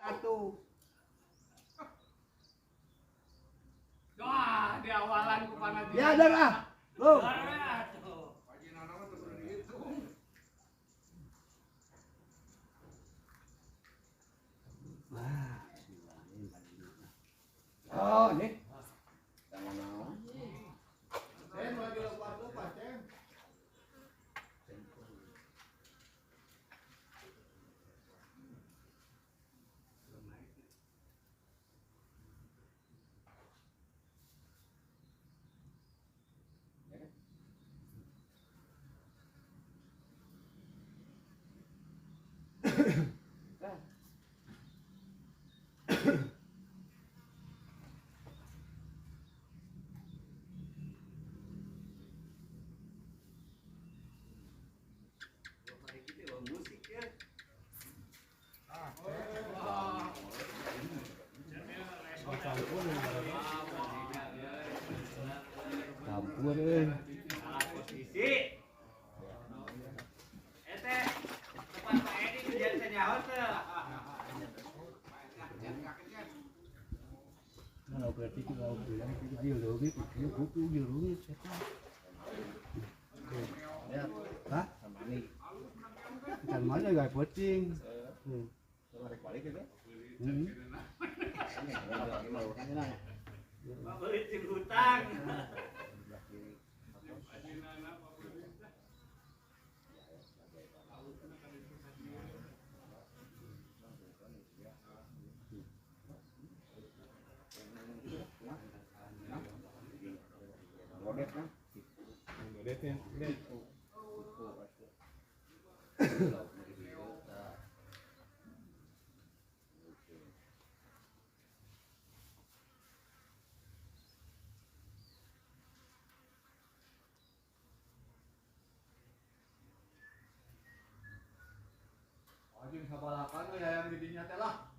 Satu. Wah, di awalan ku panah. Ya, dah ah. Lo. Wah, oh, nih. Campur euy. Posisi. Ete, tempat Pak Edi kerjaan senyawa teu. Kalau berarti kalau bilang itu ayo leungit, ieu kuku ieu leungit eta. Ya, hah? Ikan mana gak pocing. Balik itu. Beli cing hutang. Anjing sabalakan we hayang di dinya teh lah.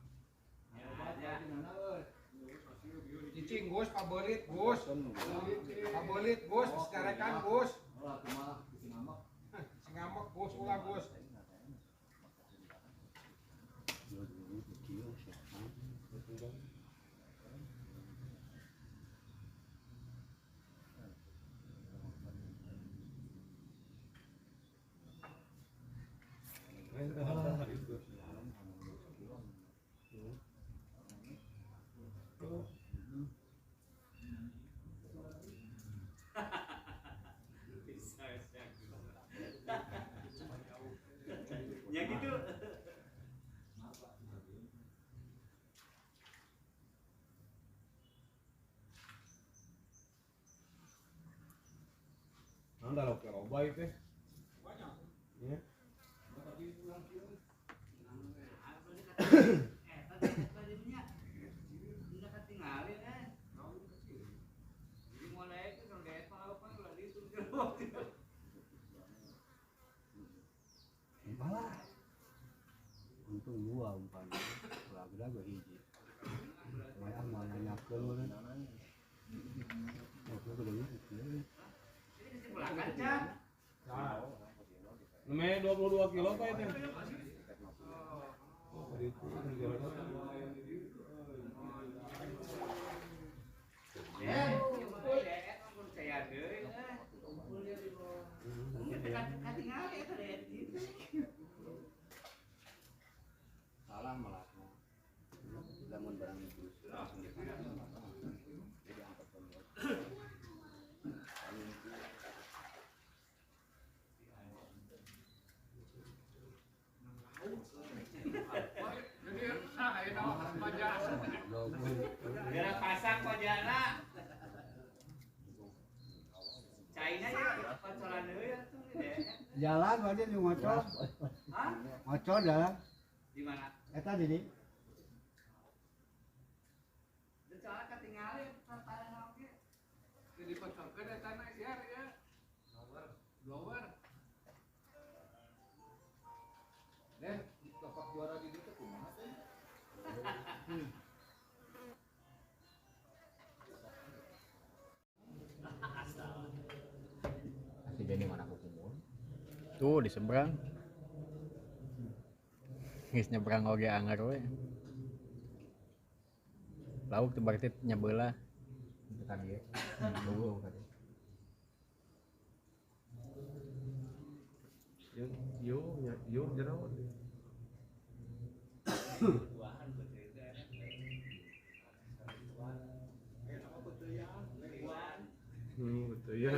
Cicing Gus, pabelit Gus. Pabelit Gus, secarekan Gus. Si ngambek Gus, ulah Gus. Ya gitu. Anda lo kira baik teh. Banyak. Ya. Malah untung dua umpan ulah geus hiji. Maya moal nanyakeun meureun. Namanya 22 kilo Pak itu. Oh, itu salah malah. Lamun barang itu langsung dipanggil. Jadi angkat pembuat. Gerak pasang pojana. Caina ya pacolan deui atuh deh. Jalan aja di ngocor. Hah? Ngocor jalan. Di mana? Eta di dieu. Soalnya ketinggalan paling oge. Jadi pacorkeun eta na ya ya. Blower, blower. Deh, bapak juara di dieu kumaha teh? Asli jadi mana aku kumul? Tuh di seberang. Geus nyebrang oge anger we. Lauk teh berarti nyabelah. Itu kan ieu. Eueuh kan. Yang yo nya yo jero. Betul ya.